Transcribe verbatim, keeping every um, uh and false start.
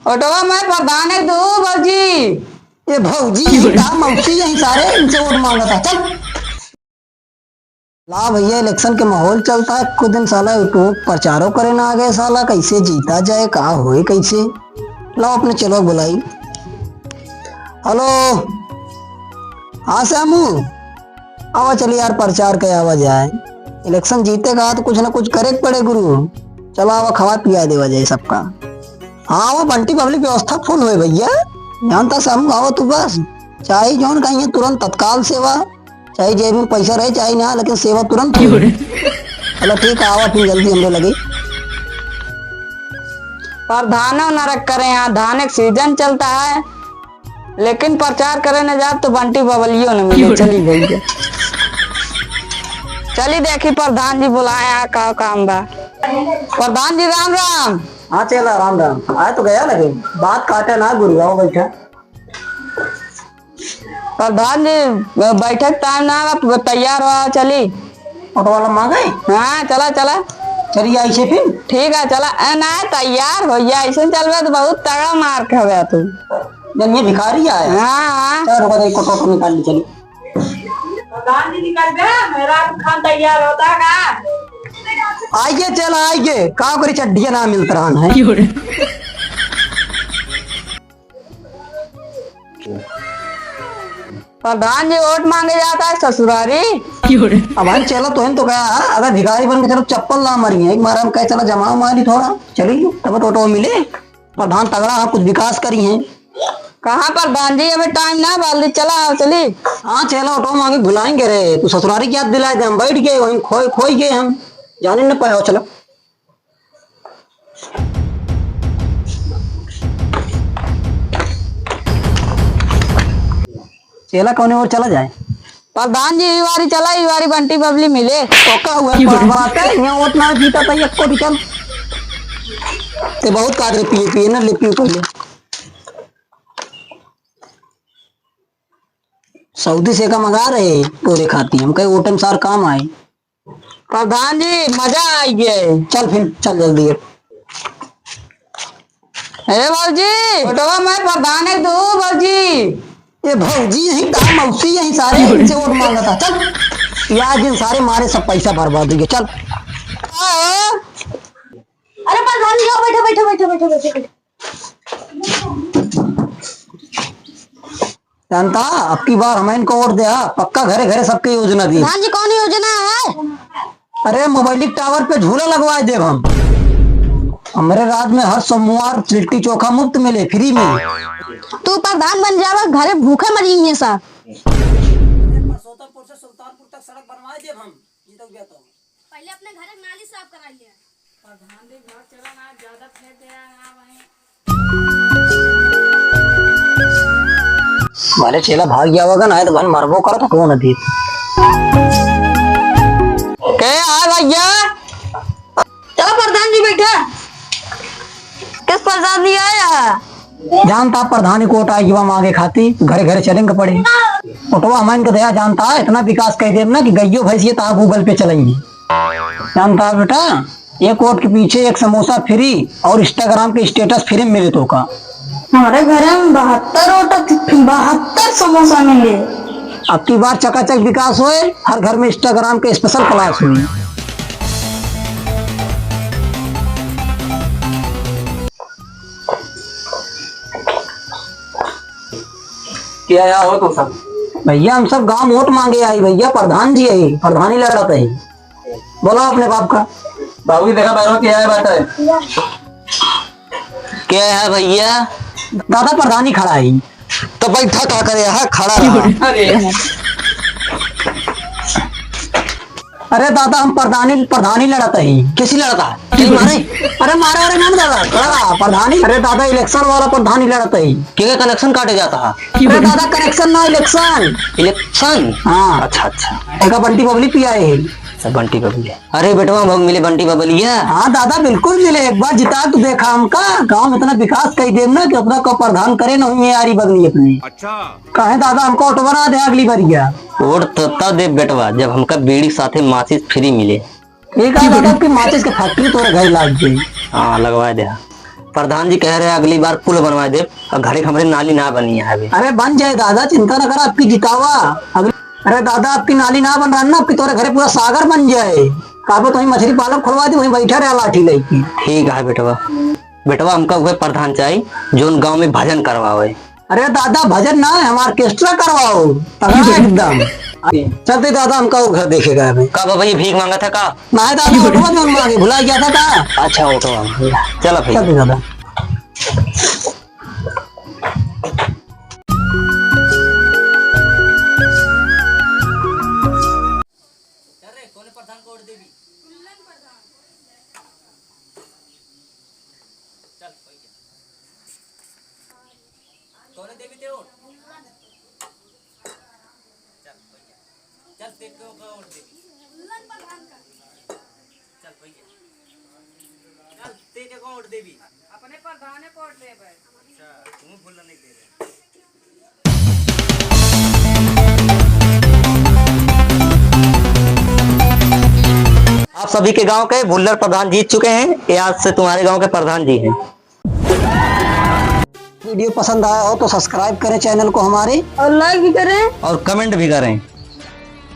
ओटवा में प्रधान है तू, भौजी। ए भौजी, यही का मौसी, यही सारे इनसे वोट मांगत है। चल। ला भैया, election के माहौल चलता है, कुछ दिन साला YouTube प्रचारो करे ना आ गए साला, कैसे जीता जाए, का होए, कैसे। लाओ अपने चेलवा बुलाई। Hello, हाँ श्यामू, आवा चली यार, प्रचार के आवा जाए। Election जीते का तो कुछ ना कुछ करे के पड़े गुरु। चलो आवा, खवा पिया देवा जाए सबका। हाँ, वो बंटी पब्लिक व्यवस्था full होए भैया। जानता श्यामू, आवा तू बस, चाहे जौन कहिए तुरंत तत्काल सेवा। चाहे जेब में पैसा रहे चाहे ना, लेकिन सेवा तुरंत होई। चलो ठीक है, आवा फिर जल्दी हमरे लगे। प्रधानो नरक करे, यहाँ धान एक season चलता है, लेकिन प्रचार करे न जात तो बंटी बबलियो न मिले। चली गई है। चली देखी प्रधान जी बुलाए हैं, का काम बा। प्रधान जी राम राम। हाँ चेला राम राम। आए तो गया लगे, बात काटे ना गुरु, आओ बैठा। प्रधान जी, बैठक time ना बा, तैयार हो, चली। ऑटो वाला मांगे? हाँ, चला, चला। चलिए, ऐसे फिर? ठीक है, चला। ए, ना, तैयार हो, ये ऐसे चलबे तो बहुत तगड़ा मार खाबे तू। जन ये भिखारी आए। हाँ, हाँ। चल, रुको, देखो, ऑटो निकाल ली, चली। प्रधान जी निकल गए, मेरा खान तैयार होता का? आइए, चल, आइए। का करी, चड्डिया ना मिलत रहन है। प्रधान जी वोट मांगे जाता है ससुरारी। अब हम चलो तो हम तो कहा, अगर भिखारी बन के चलो चप्पल ना मरी है, एक बार हम कहे चलो जमाओ मारी थोड़ा, चली तब तो ऑटो मिले। प्रधान तगड़ा है, कुछ विकास करी है। कहाँ प्रधान जी, अबे time ना बाल चला आओ चली। हाँ चलो ऑटो मांगे भुलाएंगे रे, तू ससुरारी की याद दिलाए दे, हम बैठ गए वहीं खोए खोई गए हम, जाने न पाए हो, चलो। चेला कौने ओर चला जाए? प्रधान जी, ई वारी चला, ई वारी बंटी बबली मिले। तो का हुआ, बात है, यहाँ वोट ना जीता था, ये को भी चल। ते बहुत काट रे, पिए, पिए ना, ले, पिए पहले। सऊदी से का मंगा रहे, तोरे खाती, हम कहे, वोट में सार काम आए। प्रधान जी, मजा आ गया। चल फिर, चल जल्दी अब। ए भौजी, वोटवा में प्रधान है तू, भौजी। ए भौजी, यही का मौसी, यही सारे इनसे वोट मांगा था। चल, या जिन सारे मारे सब पैसा बर्बाद हो गया। चल। आओ। अरे प्रधान जी, आओ, बैठो, बैठो, बैठो। जानता, अब की बार हम इनको वोट दे, हाँ, पक्का घरे घरे सबके योजना दी। प्रधान जी, कौन योजना है? अरे, मोबाइल टावर पे झूला लगवा देब हम। हमरे राज में हर सोमवार लिट्टी चोखा मुफ्त मिले, free में। तू प्रधान बन जावा, घरे भूखे मरी है सब। परसोत्तमपुर से सुल्तानपुर तक सड़क बनवा देब हम, जीतब गया तो। पहले अपने घरे नाली साफ करा लिया। प्रधान जी, घर चला ना, ज्यादा फेंक दे रहा है वहीं। भले चेला भाग गया होगा ना, तो भन मरबो करत, कौन अभी। के आ भैया? चलो प्रधान जी बैठा। किस प्रधान जी आया है? जानता प्रधानी को वोट आइबा मांगे खाती, घरे घरे चलेंगे पड़े। वोटवा हमन के दया जानता है, इतना विकास कर देब ना कि गइयो भैंसिए ता Google पे चलेंगी। जानता है बेटा, एक वोट के पीछे एक समोसा free और Instagram के status free मिले तो का। हमारे घरे में बहत्तर वोट, बहत्तर समोसा मिले। अब की बार चकाचक विकास होए, हर घर में Instagram के special class हुई। क्या आया हो तुम सब? भैया, हम सब गांव वोट मांगे आई भैया, प्रधान जी आई, प्रधानी लड़त है। बोलो अपने बाप का। बाबू देखा बाहर क्या है बात है? क्या है भैया? दादा प्रधानी खड़ा है। तो बैठा का करे, यहाँ खड़ा रहा। अरे। अरे दादा, हम प्रधानी, प्रधानी लड़त ही। कैसी लड़त है? नहीं मारे। अरे मारे, अरे ना दादा, खड़ा रहा, प्रधानी। अरे दादा, election वाला प्रधानी लड़त ही। के connection काटे जाता है? अरे दादा, connection ना, election। Election? हाँ। अच्छा, अच्छा। एक बंटी बबली पिया है। अच्छा, बंटी बबली। अरे बेटवा, हम मिले बंटी बबलिया। हाँ दादा, बिल्कुल मिले। एक बार जिता तो देखा हमका। गांव में इतना विकास कई देब ना कि अपना को प्रधान करे ना हुई यारी बगली अपनी। अच्छा। काहे दादा, हमको वोट बना दे अगली बारिया। वोट तो तब दे बेटवा, जब हमका बीड़ी के साथे माचिस free मिले। ठीक है दादा, आपकी माचिस के factory तोरे घर लाग जाई। हाँ, लगवा दे। प्रधान जी कह रहे हैं अगली बार पुल बनवा दे, और घरे के हमरे नाली ना बनी है अभी। अरे बन जाए दादा, चिंता ना करा, आपकी जितावा। अगली, अरे दादा, आपकी नाली ना बन रहा ना, आपकी तोरे घरे पूरा सागर बन जाए। काबे तो वहीं मछली पालन खुलवा दी, वहीं बैठा रहा लाठी लेके। ठीक है बेटवा। बेटवा, हमका उहे प्रधान चाही, जोन गाँव में भजन करवावे। अरे दादा, भजन ना है, हम orchestra करवाओ, तगड़ा एकदम। चलते दादा, हमका वो घर देखेगा अभी। का बाबा, ये भीख मांगा था का? ना है दादा, ऑटो में मांगे, भुला गया था का? अच्छा, ऑटो में। चलो भैया। चलते दादा। चल रे, कौने प्रधान को वोट देबी? चल, कोई के। कौने देबी ते वोट? चल, कोई के। चल, ते को का वोट देबी? चल, कोई के। चल, ते के को वोट देबी? अपने प्रधाने को वोट देबे। अच्छा, तू भूल नहीं दे रहे। आप सभी के गांव के भुल्लर प्रधान जीत चुके हैं। ये आज से तुम्हारे गांव के प्रधान जी हैं। वीडियो पसंद आया हो तो subscribe करें channel को हमारे। और like भी करें। और comment भी करें।